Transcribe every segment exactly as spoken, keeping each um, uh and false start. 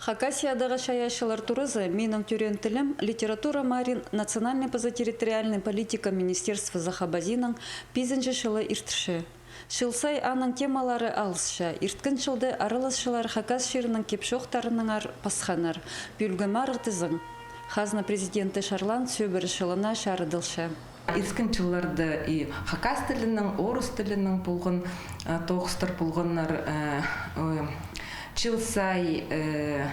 Хакасиядағы чайаачылар туразы «Минің тӧреен тілім» литература марин национальный паза территориальный политика министерствозы хабазиинаң пизінҷі чылы иртірче. Чыл сай аның темалары алысча. Ирткен чылда араласчылар хакас чирінің кип-чоохтарынаңар пасханнар. Пӱӱлгі марығ тізең хазна президенті чарлаан сӧбіре чылына чарыдылча. Ирткен чылларда и хакас тілінең, орыс тілінең полған, э, тоғыстар полғаннар, э, э, чыл сай, э,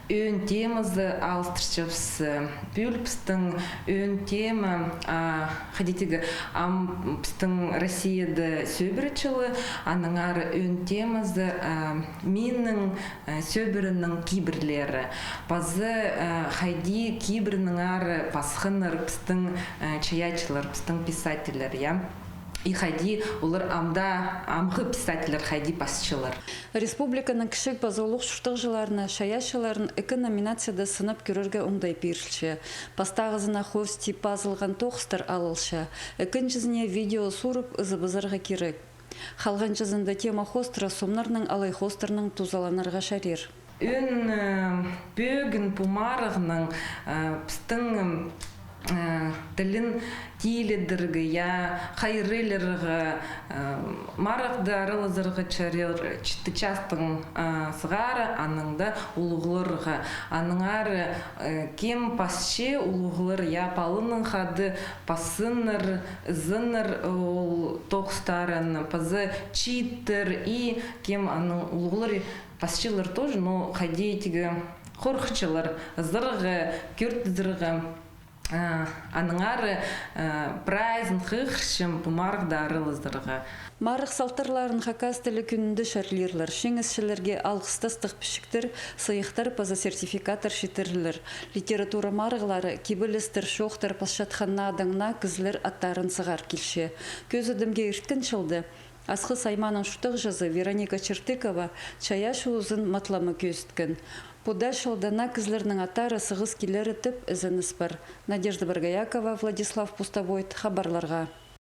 ӧӧн темазы алыстырчабыс. Пӱӱл пістің ӧӧн тема, а, хайди тигі, ам пістің Россияда сӧбіре чылы, аннаңар ӧӧн темазы, а, минің, э, сӧбіренің кибірлері. Паза, э, хайди кибірнеңер пасханнар пістің, э, чайаачылар, пістің писательлер, я. И хайди олар амды, амғы писательлер хайди пасчалар. Республиканың кічіг паза улуғ чуртағҷыларына, чайаачыларын ікі номинацияда сынап кӧрерге оңдай пирілче. Пастағызына хоос тип пазылған тоғыстар алылча, ікінҷізіне видео суурып ызыбызарға кирек. Халғанҷызында тема хоостыра сомнарның алай хоостарнаң тузаланарға чарир. Ӧӧн, э, пӧгін пу марығның, э, пістің, э, тілін тилідерге, я, хайраллирға, э, марығда аралазарға чарир читі частаң, э, сығара, аннаң даа улуғларға. Аннаңар, э, кем пасча, улуғлар, я, паланың хада пассыннар, ызыннар ол тоғыстарын, паза чииттер, и кем аның улуғлар пасчалар тоже, но хайди тигі хорыхчалар ызарға, кӧртізерге. А, аннаңар, а, прайзын хығырчам пу марығда аралазарға. Марығ салтарларын Хакас тілі кӱнінде чарлирлар. Чиңісчілерге алғыстастығ пічіктер, сыйыхтар паза сертификаттар читірілер. Литература марығлары кибелістер, чоохтар пасчатхан наадаңнаң кізілер аттарын сығар килче. Кӧзідімге, ирткен чылда Асхыс аймааның чуртағҷызы Вероника Чертыкова чайаачы узын матлама кӧзіткен. Пу даа чылда наа кізілернің аттары сығыс килері тіп ізеніс пар. Надежда Боргоякова, Владислав Пустовойт, хабарларға.